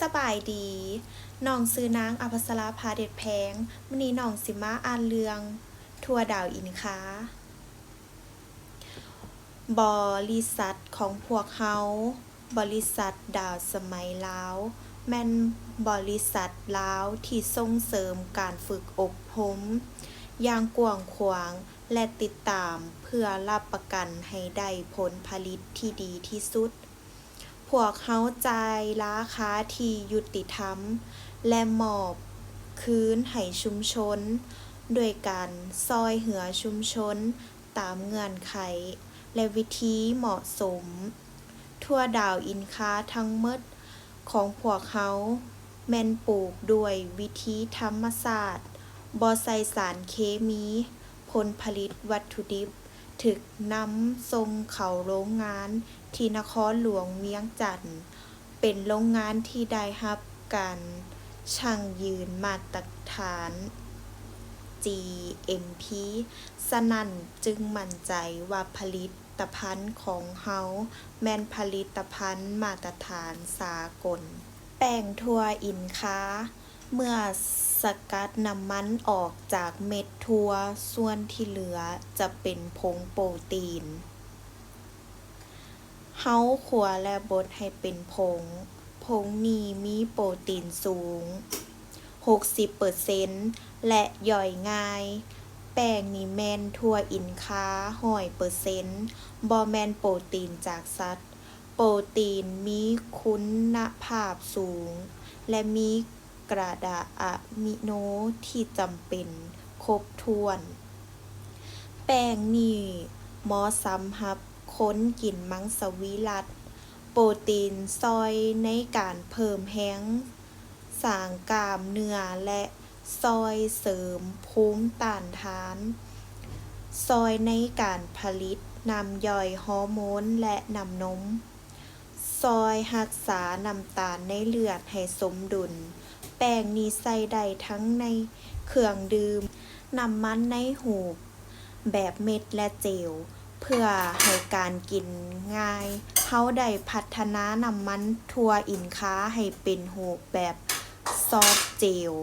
ສະບາຍດີ, ນ້ອງຊື່ນາງ ອະພັດສະລາ ພາເດັດແພງ. ມື້ນີ້ນ້ອງຊິມາອ່ານເລື່ອງຖົ່ວດາວອິນຄາ. ບໍລິສັດຂອງພວກເຮົາ, ບໍລິສັດດາວສະໄໝລາວ, ແມ່ນບໍລິສັດລາວທີ່ສົ່ງເສີມການຝຶກອົບຮົມຢ່າງກວ້າງຂວາງ ແລະ ຕິດຕາມເພື່ອຮັບປະກັນໃຫ້ໄດ້ຜົນຜະລິດທີ່ດີທີ່ສຸດ. ພວກເຮົາຈ່າຍລາຄາທີ່ຍຸຕິທຳ ແລະ ມອບຄືນໃຫ້ຊຸມຊົນ ດ້ວຍການຊ່ອຍເຫຼືອຊຸມຊົນຕາມເງື່ອນໄຂ ແລະ ວິທີເໝາະສົມ. ຖົ່ວດາວອິນຄາທັງໝົດຂອງພວກເຮົາແມ່ນປູກດ້ວຍວິທີທຳມະຊາດ, ບໍ່ໃສ່ສານເຄມີ. ຜົນຜະລິດວັດຖຸດິບຖືກນຳສົ່ງເຂົ້າໂລງງານທີ່ນະຄອນຫຼວງວຽງຈັນ, ເປັນໂລງງານທີ່ໄດ້ຮັບການຢັ້ງຢືນມາດຕະຖານ ຈີເອັມພີ, ສະນັ້ນຈຶ່ງໝັ້ນໃຈວ່າຜະລິດຕະພັນຂອງເຮົາແມ່ນຜະລິດຕະພັນມາດຕະຖານສາກົນ. ແປ້ງຖົ່ວອິນຄາ, ເມື່ອສະກັດນ້ຳມັນອອກຈາກເມັດຖົ່ວ, ສ່ວນທີ່ເຫຼືອຈະເປັນຜົງໂປຣຕີນ. ເຮົາຂົ້ວ ແລະ ບົດໃຫ້ເປັນຜົງ. ຜົງນີ້ມີໂປຣຕີນສູງ ຫົກສິບເປີເຊັນ ແລະ ຍ່ອຍງ່າຍ. ແປ້ງນີ້ແມ່ນຖົ່ວອິນຄາຮ້ອຍເປີເຊັນ, ບໍ່ແມ່ນໂປຣຕີນຈາກສັດ. ໂປຣຕີນມີຄຸນນະພາບສູງ ແລະ ມີກະດາດອາມິໂນທີ່ຈຳເປັນຄົບຖ້ວນ. ແປ້ງນີ້ເໝາະສຳລັບຄົນກິນມັງສະວິລັດ. ໂປຣຕີນຊ່ອຍໃນການເພີ່ມແຮງສ້າງກ້າມເນື້ອ ແລະ ຊ່ອຍເສີມພູມຕ້ານທານ, ຊ່ອຍໃນການຜະລິດນ້ຳຍ່ອຍຮໍໂມນ ແລະ ນ້ຳນົມ, ຊ່ອຍຮັກສານ້ຳຕານໃນເລືອດໃຫ້ສົມດຸນ. ແປ້ງນີ້ໃຊ້ໄດ້ທັງໃນເຄື່ອງດື່ມ, ນ້ຳມັນໃນຮູບ ແບບເມັດ ແລະ ເຈວ. ເພື່ອໃຫ້ການກິນງ່າຍ, ເຮົາໄດ້ພັດທະນານ້ຳມັນຖົ່ວອິນຄາໃຫ້ເປັນຮູບແບບຊອບເຈວ.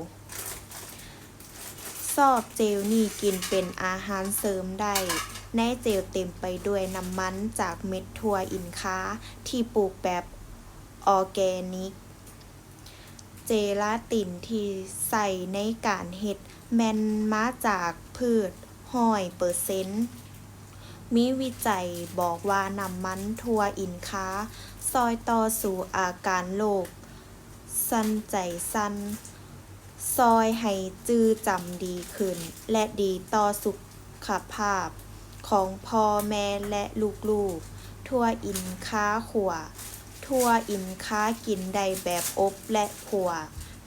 ຊອບເຈວນີ້ກິນເປັນອາຫານເສີມໄດ້. ໃນເຈວເຕັມໄປດ້ວຍນ້ຳມັນຈາກເມັດຖົ່ວອິນຄາທີ່ປູກແບບອໍແກນິກ. ເຈລາຕິນທີ່ໃຊ້ໃນການເຮັດແມ່ນມາຈາກພືດຮ້ອຍເປີເຊັນ. ມີວິໄຈບອກວ່ານ້ຳມັນຖົ່ວອິນຄາຊ່ອຍຕໍ່ສູ້ອາການໂລກສັ່ນໃຈສັ່ນ, ຊ່ອຍໃຫ້ຈື່ຈຳດີຂຶ້ນ ແລະ ດີຕໍ່ສຸຂະພາບຂອງພໍ່ແມ່ ແລະ ລູກໆ. ຖົ່ວອິນຄາຂົ້ວ. ຖົ່ວອິນຄາກິນໄດ້ແບບອົບ ແລະ ຂົ້ວ,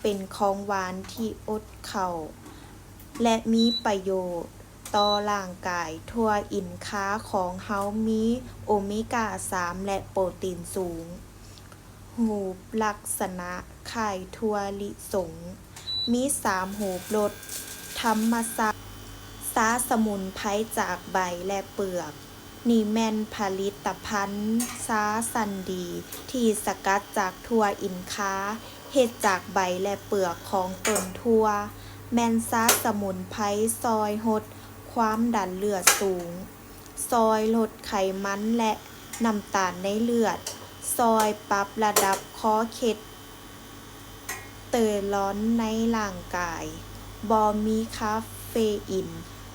ເປັນຂອງຫວານທີ່ອົດເຂົ້າ ແລະ ມີປະໂຫຍດຕໍ່ຮ່າງກາຍ. ຖົ່ວອິນຄາຂອງເຮົາມີໂອເມກາສາມ ແລະ ໂປຣຕີນສູງ. ຮູບລັກສະນະຄ້າຍຖົ່ວລິສົງ, ມີສາມຮູບລົດທຳມະຊາດ, ຊາສະໝຸນໄພຈາກໃບ ແລະ ເປືອກ. ນີ້ແມ່ນຜະລິດຕະພັນຊາຊັ້ນດີທີ່ສະກັດຈາກຖົ່ວອິນຄາ, ເຮັດຈາກໃບ ແລະ ເປືອກຂອງຕົ້ນຖົ່ວ. ແມ່ນຊາສະໝຸນໄພຊ່ອຍລົດຄວາມດັນເລືອດສູງ, ຊ່ອຍລົດໄຂມັນ ແລະ ນ້ຳຕານໃນເລືອດ, ຊ່ອຍປັບລະດັບຄໍເຄັດເຕີລອນໃນຮ່າງກາຍ, ບໍ່ມີຄາເຟອີນ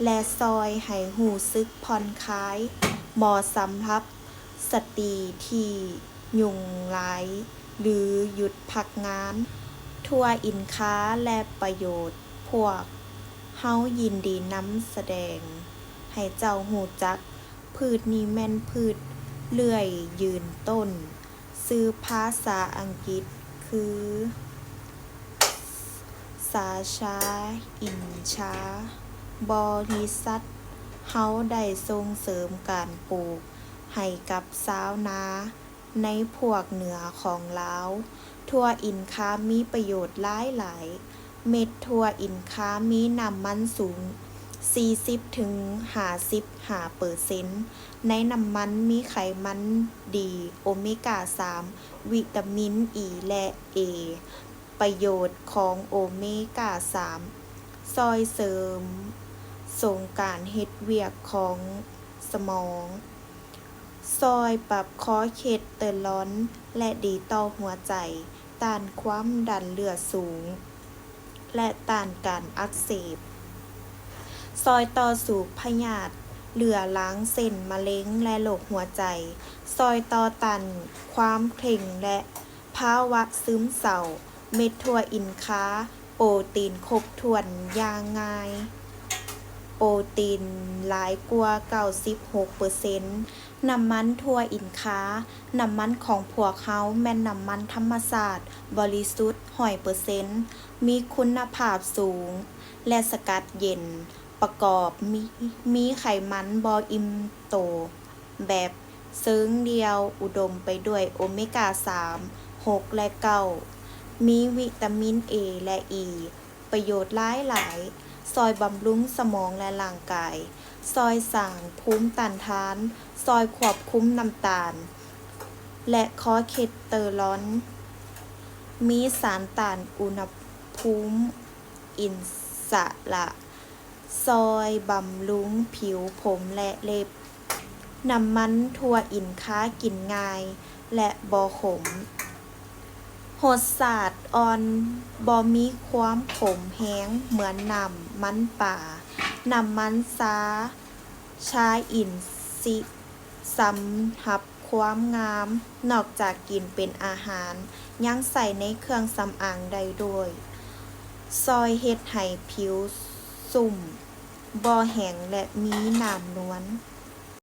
ແລະ ຊ່ອຍໃຫ້ຮູ້ສຶກຜ່ອນຄາຍ, ເໝາະສຳລັບສະຕີທີ່ຫຍຸ້ງຫຼາຍ ຫຼື ຢຸດພັກງານ. ຖົ່ວອິນຄາ ແລະ ປະໂຫຍດ. ພວກເຮົາຍິນດີນຳສະແດງໃຫ້ເຈົ້າຮູ້ຈັກ ພືດນີ້ແມ່ນພືດເລື່ອຍຢືນຕົ້ນ, ຊື່ພາສາອັງກິດຄື Saccharinella. ບໍລິສັດເຮົາໄດ້ສົ່ງເສີມການປູກໃຫ້ກັບຊາວນາ ໃນພາກເໜືອຂອງລາວ. ຖົ່ວອິນຄາມີປະໂຫຍດຫຼາຍໆ. ເມັດຖົ່ວອິນຄາມີນ້ຳມັນສູງ ສີ່ສິບເຖິງຫ້າສິບຫ້າເປີເຊັນ. ໃນນ້ຳມັນມີໄຂມັນດີ, ໂອເມກາສາມ, ວິຕາມິນອີ ແລະ ເອ. ປະໂຫຍດຂອງໂອເມກາສາມ ຊ່ອຍເສີມສົງການເຮັດວຽກຂອງສະໝອງ, ຊ່ອຍປັບຄໍເຄສເຕີຣອນ ແລະ ດີຕໍ່ຫົວໃຈ, ຕ້ານຄວາມດັນເລືອດສູງ ແລະ ຕ້ານການອັກເສບ, ຊ່ອຍຕໍ່ສູ້ພະຍາດເຫຼືອລັງ ເຊັ່ນ ມະເລັງ ແລະ ໂລກຫົວໃຈ, ຊ່ອຍຕໍ່ຕ້ານຄວາມເຄັ່ງ ແລະ ພາວະຊຶມເສົ້າ. ເມັດຖົ່ວອິນຄາ ໂປຣຕີນຄົບຖ້ວນຢ່າງງ່າຍ, ໂປຣຕີນຫຼາຍກວ່າເກົ້າສິບຫົກເປີເຊັນ. ນ້ຳມັນຖົ່ວອິນຄາ, ນ້ຳມັນຂອງພວກເຮົາແມ່ນນ້ຳມັນທຳມະຊາດບໍລິສຸດຮ້ອຍເປີເຊັນ, ມີຄຸນນະພາບສູງ ແລະ ສະກັດເຢັນ. ປະກອບມີ ມີໄຂມັນບໍ່ອີ່ມໂຕແບບເຊີງດ່ຽວ, ອຸດົມໄປດ້ວຍໂອເມກາສາມ, ຫົກ ແລະ ເກົ້າ, ມີວິຕາມິນເອ ແລະ ອີ. ປະໂຫຍດຫຼາຍໆ, ຊ່ອຍບຳລຸງສະໝອງ ແລະ ຮ່າງກາຍ, ຊ່ອຍສ້າງພູມຕ້ານທານ, ຊ່ອຍຄວບຄຸມນ້ຳຕານ ແລະ ຄໍເຄສເຕີຣອນ, ມີສານຕ້ານອຸນຫະພູມອິນສະຫຼະ, ຊ່ອຍບຳລຸງຜິວຜົມ ແລະ ເລັບ. ນ້ຳມັນຖົ່ວອິນຄາກິນງ່າຍ ແລະ ບໍ່ຂົມ. ລົດຊາດອ່ອນ, ບໍ່ມີຄວາມຂົມແຮງເໝືອນນ້ຳມັນປາ, ນ້ຳມັນຊາ, ຊາອິນຊິ. ສຳລັບຄວາມງາມ, ນອກຈາກກິນເປັນອາຫານ, ຍັງໃສ່ໃນເຄື່ອງສຳອາງໄດ້ດ້ວຍ, ຊ່ອຍເຮັດໃຫ້ຜິວຊຸ່ມ, ບໍ່ແຫ້ງ ແລະ ມີນ້ຳນວນ.